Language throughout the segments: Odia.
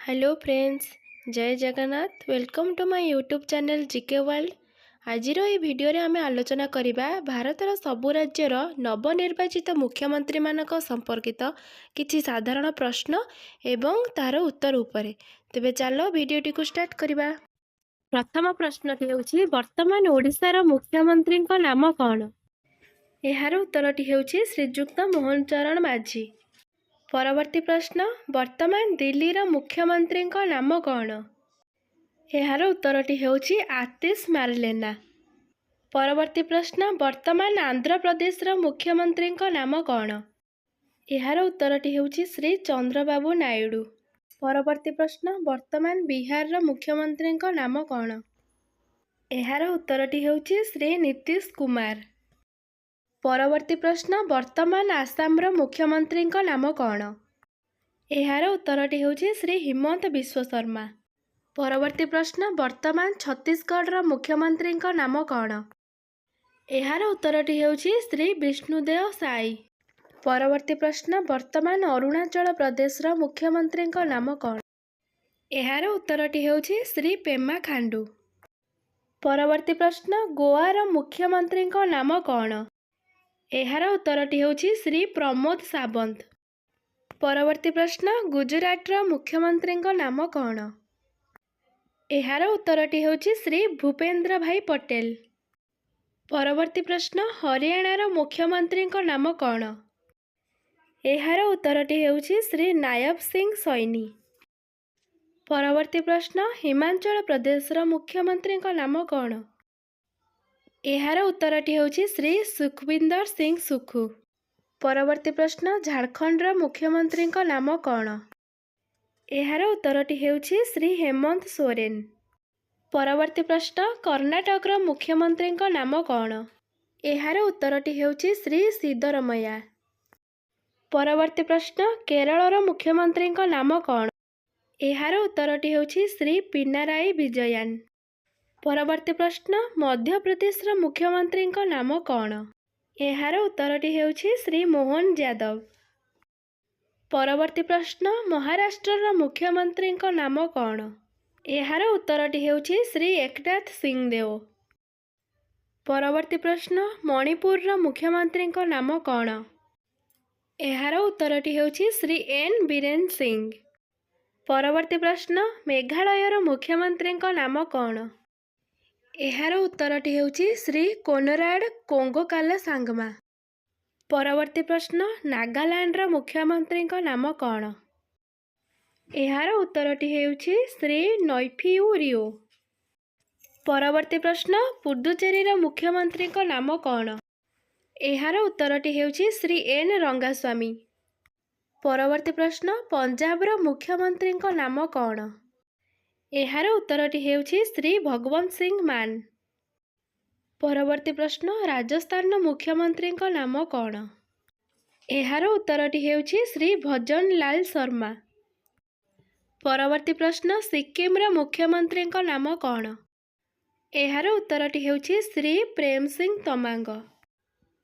Hello friends, Jay Jagannath. Welcome to my YouTube channel GK World. ଆଜିର ଏହି ଭିଡ଼ିଓରେ ଆମେ ଆଲୋଚନା କରିବା ଭାରତର ସବୁ ରାଜ୍ୟର ନବନିର୍ବାଚିତ ମୁଖ୍ୟମନ୍ତ୍ରୀମାନଙ୍କ ସମ୍ପର୍କିତ କିଛି ସାଧାରଣ ପ୍ରଶ୍ନ ଏବଂ ତାର ଉତ୍ତର ଉପରେ। ତେବେ ଚାଲ, ଭିଡ଼ିଓଟିକୁ ଷ୍ଟାର୍ଟ କରିବା। ପ୍ରଥମ ପ୍ରଶ୍ନଟି ହେଉଛି, ବର୍ତ୍ତମାନ ଓଡ଼ିଶାର ମୁଖ୍ୟମନ୍ତ୍ରୀଙ୍କ ନାମ କ'ଣ? ଏହାର ଉତ୍ତରଟି ହେଉଛି ଶ୍ରୀଯୁକ୍ତ ମୋହନ ଚରଣ ମାଝୀ। ପରବର୍ତ୍ତୀ ପ୍ରଶ୍ନ, ବର୍ତ୍ତମାନ ଦିଲ୍ଲୀର ମୁଖ୍ୟମନ୍ତ୍ରୀଙ୍କ ନାମ କ'ଣ? ଏହାର ଉତ୍ତରଟି ହେଉଛି ଆତିଶ ମାର୍ଲେନା। ପରବର୍ତ୍ତୀ ପ୍ରଶ୍ନ, ବର୍ତ୍ତମାନ ଆନ୍ଧ୍ରପ୍ରଦେଶର ମୁଖ୍ୟମନ୍ତ୍ରୀଙ୍କ ନାମ କ'ଣ? ଏହାର ଉତ୍ତରଟି ହେଉଛି ଶ୍ରୀ ଚନ୍ଦ୍ରବାବୁ ନାଇଡୁ। ପରବର୍ତ୍ତୀ ପ୍ରଶ୍ନ, ବର୍ତ୍ତମାନ ବିହାରର ମୁଖ୍ୟମନ୍ତ୍ରୀଙ୍କ ନାମ କ'ଣ? ଏହାର ଉତ୍ତରଟି ହେଉଛି ଶ୍ରୀ ନୀତିଶ କୁମାର। ପରବର୍ତ୍ତୀ ପ୍ରଶ୍ନ, ବର୍ତ୍ତମାନ ଆସାମର ମୁଖ୍ୟମନ୍ତ୍ରୀଙ୍କ ନାମ କ'ଣ? ଏହାର ଉତ୍ତରଟି ହେଉଛି ଶ୍ରୀ ହିମନ୍ତ ବିଶ୍ୱ ଶର୍ମା। ପରବର୍ତ୍ତୀ ପ୍ରଶ୍ନ, ବର୍ତ୍ତମାନ ଛତିଶଗଡ଼ର ମୁଖ୍ୟମନ୍ତ୍ରୀଙ୍କ ନାମ କ'ଣ? ଏହାର ଉତ୍ତରଟି ହେଉଛି ଶ୍ରୀ ବିଷ୍ଣୁଦେଓ ସାଇ। ପରବର୍ତ୍ତୀ ପ୍ରଶ୍ନ, ବର୍ତ୍ତମାନ ଅରୁଣାଚଳ ପ୍ରଦେଶର ମୁଖ୍ୟମନ୍ତ୍ରୀଙ୍କ ନାମ କ'ଣ? ଏହାର ଉତ୍ତରଟି ହେଉଛି ଶ୍ରୀ ପେମା ଖାଣ୍ଡୁ। ପରବର୍ତ୍ତୀ ପ୍ରଶ୍ନ, ଗୋଆର ମୁଖ୍ୟମନ୍ତ୍ରୀଙ୍କ ନାମ କ'ଣ? ଏହାର ଉତ୍ତରଟି ହେଉଛି ଶ୍ରୀ ପ୍ରମୋଦ ସାବନ୍ତ। ପରବର୍ତ୍ତୀ ପ୍ରଶ୍ନ, ଗୁଜୁରାଟର ମୁଖ୍ୟମନ୍ତ୍ରୀଙ୍କ ନାମ କ'ଣ? ଏହାର ଉତ୍ତରଟି ହେଉଛି ଶ୍ରୀ ଭୂପେନ୍ଦ୍ର ଭାଇ ପଟେଲ। ପରବର୍ତ୍ତୀ ପ୍ରଶ୍ନ, ହରିୟାଣାର ମୁଖ୍ୟମନ୍ତ୍ରୀଙ୍କ ନାମ କ'ଣ? ଏହାର ଉତ୍ତରଟି ହେଉଛି ଶ୍ରୀ ନାୟବ ସିଂ ସୈନି। ପରବର୍ତ୍ତୀ ପ୍ରଶ୍ନ, ହିମାଚଳ ପ୍ରଦେଶର ମୁଖ୍ୟମନ୍ତ୍ରୀଙ୍କ ନାମ କ'ଣ? ଏହାର ଉତ୍ତରଟି ହେଉଛି ଶ୍ରୀ ସୁଖବିନ୍ଦର ସିଂ ସୁଖୁ। ପରବର୍ତ୍ତୀ ପ୍ରଶ୍ନ, ଝାଡ଼ଖଣ୍ଡର ମୁଖ୍ୟମନ୍ତ୍ରୀଙ୍କ ନାମ କ'ଣ? ଏହାର ଉତ୍ତରଟି ହେଉଛି ଶ୍ରୀ ହେମନ୍ତ ସୋରେନ। ପରବର୍ତ୍ତୀ ପ୍ରଶ୍ନ, କର୍ଣ୍ଣାଟକର ମୁଖ୍ୟମନ୍ତ୍ରୀଙ୍କ ନାମ କ'ଣ? ଏହାର ଉତ୍ତରଟି ହେଉଛି ଶ୍ରୀ ସିଦ୍ଦରମୈୟା। ପରବର୍ତ୍ତୀ ପ୍ରଶ୍ନ, କେରଳର ମୁଖ୍ୟମନ୍ତ୍ରୀଙ୍କ ନାମ କ'ଣ? ଏହାର ଉତ୍ତରଟି ହେଉଛି ଶ୍ରୀ ପିନାରାଇ ବିଜୟାନ। ପରବର୍ତ୍ତୀ ପ୍ରଶ୍ନ, ମଧ୍ୟପ୍ରଦେଶର ମୁଖ୍ୟମନ୍ତ୍ରୀଙ୍କ ନାମ କ'ଣ? ଏହାର ଉତ୍ତରଟି ହେଉଛି ଶ୍ରୀ ମୋହନ ଯାଦବ। ପରବର୍ତ୍ତୀ ପ୍ରଶ୍ନ, ମହାରାଷ୍ଟ୍ରର ମୁଖ୍ୟମନ୍ତ୍ରୀଙ୍କ ନାମ କ'ଣ? ଏହାର ଉତ୍ତରଟି ହେଉଛି ଶ୍ରୀ ଏକନାଥ ସିଂଦେଓ। ପରବର୍ତ୍ତୀ ପ୍ରଶ୍ନ, ମଣିପୁରର ମୁଖ୍ୟମନ୍ତ୍ରୀଙ୍କ ନାମ କ'ଣ? ଏହାର ଉତ୍ତରଟି ହେଉଛି ଶ୍ରୀ ଏନ୍ ବୀରେନ ସିଂ। ପରବର୍ତ୍ତୀ ପ୍ରଶ୍ନ, ମେଘାଳୟର ମୁଖ୍ୟମନ୍ତ୍ରୀଙ୍କ ନାମ କ'ଣ? ଏହାର ଉତ୍ତରଟି ହେଉଛି ଶ୍ରୀ କୋନରାଡ କୋଙ୍ଗକାଲା ସାଙ୍ଗମା। ପରବର୍ତ୍ତୀ ପ୍ରଶ୍ନ, ନାଗାଲାଣ୍ଡର ମୁଖ୍ୟମନ୍ତ୍ରୀଙ୍କ ନାମ କ'ଣ? ଏହାର ଉତ୍ତରଟି ହେଉଛି ଶ୍ରୀ ନୈଫିୟୁ ରିଓ। ପରବର୍ତ୍ତୀ ପ୍ରଶ୍ନ, ପୁଡୁଚେରୀର ମୁଖ୍ୟମନ୍ତ୍ରୀଙ୍କ ନାମ କ'ଣ? ଏହାର ଉତ୍ତରଟି ହେଉଛି ଶ୍ରୀ ଏନ୍ ରଙ୍ଗାସ୍ୱାମୀ। ପରବର୍ତ୍ତୀ ପ୍ରଶ୍ନ, ପଞ୍ଜାବର ମୁଖ୍ୟମନ୍ତ୍ରୀଙ୍କ ନାମ କ'ଣ? ଏହାର ଉତ୍ତରଟି ହେଉଛି ଶ୍ରୀ ଭଗବନ୍ତ ସିଂ ମାନ। ପରବର୍ତ୍ତୀ ପ୍ରଶ୍ନ, ରାଜସ୍ଥାନର ମୁଖ୍ୟମନ୍ତ୍ରୀଙ୍କ ନାମ କ'ଣ? ଏହାର ଉତ୍ତରଟି ହେଉଛି ଶ୍ରୀ ଭଜନ ଲାଲ ଶର୍ମା। ପରବର୍ତ୍ତୀ ପ୍ରଶ୍ନ, ସିକ୍କିମର ମୁଖ୍ୟମନ୍ତ୍ରୀଙ୍କ ନାମ କ'ଣ? ଏହାର ଉତ୍ତରଟି ହେଉଛି ଶ୍ରୀ ପ୍ରେମ ସିଂ ତମାଙ୍ଗ।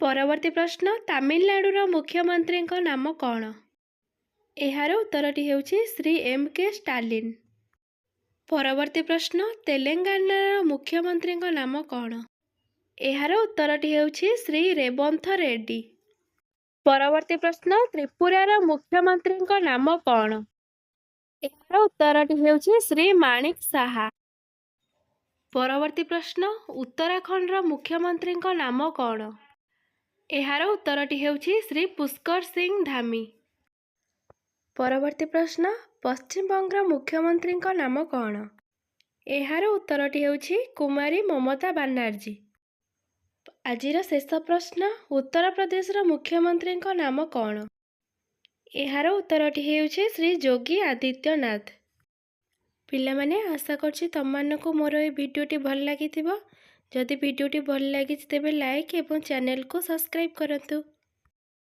ପରବର୍ତ୍ତୀ ପ୍ରଶ୍ନ, ତାମିଲନାଡୁର ମୁଖ୍ୟମନ୍ତ୍ରୀଙ୍କ ନାମ କ'ଣ? ଏହାର ଉତ୍ତରଟି ହେଉଛି ଶ୍ରୀ ଏମ୍ କେ ଷ୍ଟାଲିନ। ପରବର୍ତ୍ତୀ ପ୍ରଶ୍ନ, ତେଲେଙ୍ଗାନାର ମୁଖ୍ୟମନ୍ତ୍ରୀଙ୍କ ନାମ କ'ଣ? ଏହାର ଉତ୍ତରଟି ହେଉଛି ଶ୍ରୀ ରେବନ୍ଥ ରେଡ୍ଡି। ପରବର୍ତ୍ତୀ ପ୍ରଶ୍ନ, ତ୍ରିପୁରାର ମୁଖ୍ୟମନ୍ତ୍ରୀଙ୍କ ନାମ କ'ଣ? ଏହାର ଉତ୍ତରଟି ହେଉଛି ଶ୍ରୀ ମାଣିକ ସାହା। ପରବର୍ତ୍ତୀ ପ୍ରଶ୍ନ, ଉତ୍ତରାଖଣ୍ଡର ମୁଖ୍ୟମନ୍ତ୍ରୀଙ୍କ ନାମ କ'ଣ? ଏହାର ଉତ୍ତରଟି ହେଉଛି ଶ୍ରୀ ପୁଷ୍କର ସିଂ ଧାମି। ପରବର୍ତ୍ତୀ ପ୍ରଶ୍ନ, ପଶ୍ଚିମବଙ୍ଗର ମୁଖ୍ୟମନ୍ତ୍ରୀଙ୍କ ନାମ କ'ଣ? ଏହାର ଉତ୍ତରଟି ହେଉଛି କୁମାରୀ ମମତା ବାନାର୍ଜୀ। ଆଜିର ଶେଷ ପ୍ରଶ୍ନ, ଉତ୍ତରପ୍ରଦେଶର ମୁଖ୍ୟମନ୍ତ୍ରୀଙ୍କ ନାମ କ'ଣ? ଏହାର ଉତ୍ତରଟି ହେଉଛି ଶ୍ରୀ ଯୋଗୀ ଆଦିତ୍ୟନାଥ। ପିଲାମାନେ, ଆଶା କରୁଛି ତୁମମାନଙ୍କୁ ମୋର ଏହି ଭିଡ଼ିଓଟି ଭଲ ଲାଗିଥିବ। ଯଦି ଭିଡ଼ିଓଟି ଭଲ ଲାଗିଛି, ତେବେ ଲାଇକ୍ ଏବଂ ଚ୍ୟାନେଲକୁ ସବସ୍କ୍ରାଇବ୍ କରନ୍ତୁ।